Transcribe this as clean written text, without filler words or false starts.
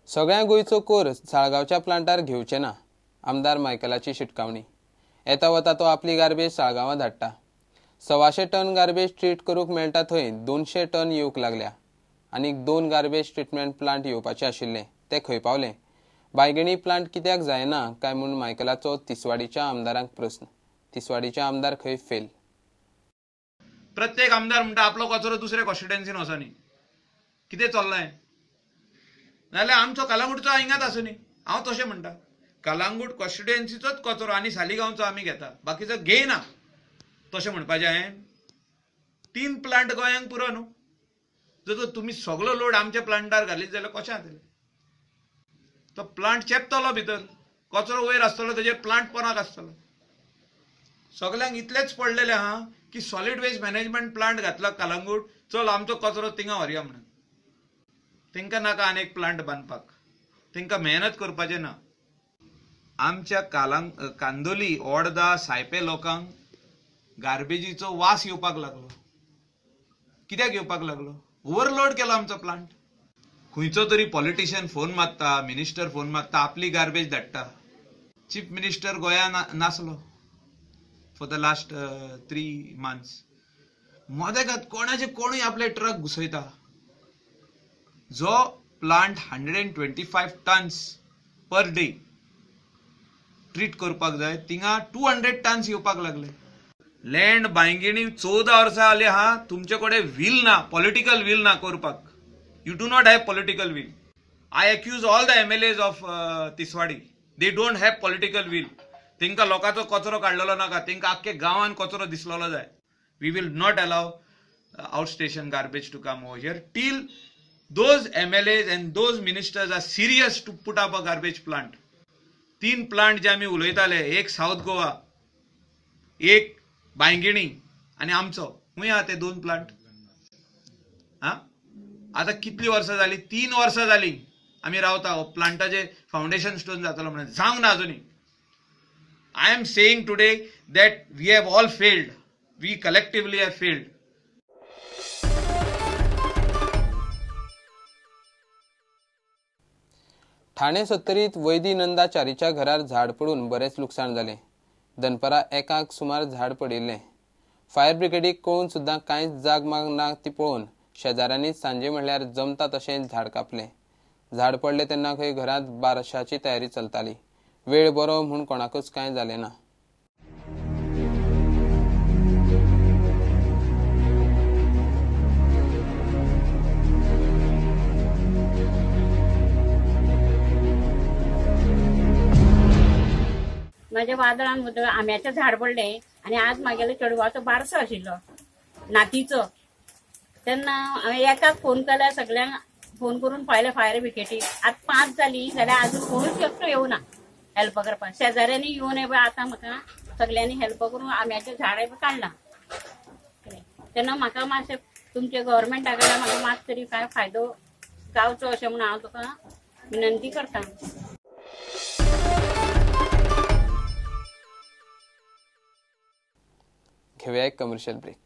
सगळ्या गोंयचो कोर साळगांवच्या प्लांटार घेवचे ना, आमदार मायकलाची शिटकावणी. येता वता तो आपली गार्बेज साळगांवां धाडटा. 125 टन गार्बेज ट्रीट करूंक मेळटा थंय 200 टन येवंक लागल्या. आनीक 2 गार्बेज ट्रिटमेंट प्लांट येवपाचे आशिल्ले, ते खंय पावले? बायगिणी प्लांट कित्याक जायना काय म्हूण मायकलाचो तिसवाडीच्या आमदारांक प्रस्न. तिसवाडीचे आमदार खंय फेल. प्रत्येक आमदार म्हणटा आपलो कचरो दुसऱ्या कॉन्स्टिट्युएन्सीन वचनी, कितें चल्लां नाजाल्यार आमचो कलांगूटचो हिंगाच आसूनी. हांव तशें म्हणटा, कलांगूट कॉन्स्टिट्युएन्सीचोच कचरो आनी सालिगांवचो आमी घेता, बाकीचो घेयना. तशें म्हणपाचें हांवें 3 प्लांट गोंयांक पुरो न्हू. जर तुमी सगलो लोड आमच्या प्लांटार घालीत जाल्यार कशें जातलें? तो प्लांट चेपतलो भितर, कचरो वयर आसतलो, तेजेर प्लांट पोनाक आसतलो. सगल्यांक इतलेंच पडलेलें आहा की सॉलीड वेस्ट मॅनेजमेंट प्लांट घातला कलांगूट, चल आमचो कचरो थिंगा व्हरया म्हणून. तांकां नाका आनी एक प्लांट बांदपाक, तांकां मेहनत करपाचें ना. आमच्या कांदोली, ओडदा, सायपे लोकांक गार्बेजीचो वास येवपाक लागलो. कित्याक येवपाक लागलो? ओवरलोड केलो आमचो प्लांट. खंयचो तरी पॉलिटिशियन फोन मारता, मिनिस्टर फोन मारता, आपली गार्बेज धाडटा. चीफ मिनिस्टर गोंया नासलो फॉर the last 3 months. मदेकात कोणाचे कोणूय आपले ट्रक घुसयता. जो plant 125 tons per day treat करपाक जाय, थिंगा 200 टन्स येवपाक लागले. लँड बांयगिणी 14 वर्सां जाली आहा, तुमचे कडेन व्हील ना, पॉलिटिकल व्हील ना करपाक. You do not have political will. I accuse all the MLAs of Tiswadi, they don't have political will. तांकां लोकांचो कचरो काडलेलो नाका, तांकां आख्खे गांवान कचरो दिसलेलो जाय. We will not allow out station garbage to come over here till those MLAs and those ministers are serious to put up a garbage plant. 3 plant जे आमी उलयताले, एक सावथ गोवा, एक बांयगिणी आनी आमचो, खंय आहा ते 2 प्लांट? आं, आतां कितलीं वर्सां जालीं? 3 वर्सां जालीं आमी रावता प्लांटाचे फावंडेशन स्टोन जातलो म्हणून, जावंक ना अजुनूय. I am saying today that we have all failed, we collectively have failed. Thane सत्तरीत Vaidi Nanda चारीच्या घरार झाड पडून बरेंच लुकसाण जालें. दनपरां 1 सुमार झाड पडिल्लें. फायर ब्रिगेडीक कळून सुद्दां कांयच जाग माग ना ती पळोवन शेजाऱ्यांनी सांजे म्हणल्यार जमता तशें झाड कापलें. झाड पडलें तेन्ना खंय घरांत बारशाची तयारी चलताली. वेळ बरो म्हूण कोणाकूच कांय जालें ना. म्हाज्या वादळान आंब्याचें झाड पडलें आनी आज म्हागेलो चेडवाचो बारसो आशिल्लो नातीचो. तेन्ना हांवें एकाक फोन केल्यार सगल्यांक फोन करून पळयलें फायर ब्रिगेडीक. आतां 5 जालीं जाल्यार आजून कोणूच एकटो येवना हेल्प करपाक. शेजाऱ्यांनी येवन हे पळय आतां म्हाका सगल्यांनी हेल्प करून आंब्याचें झाड हे काडलां. तेन्ना म्हाका मातशें तुमच्या गव्हर्मेंटा कडल्यान म्हाका मात तरी कांय फायदो जावचो अशें म्हणून हांव तुका विनंती करता. घेवया एक कमर्शियल ब्रेक.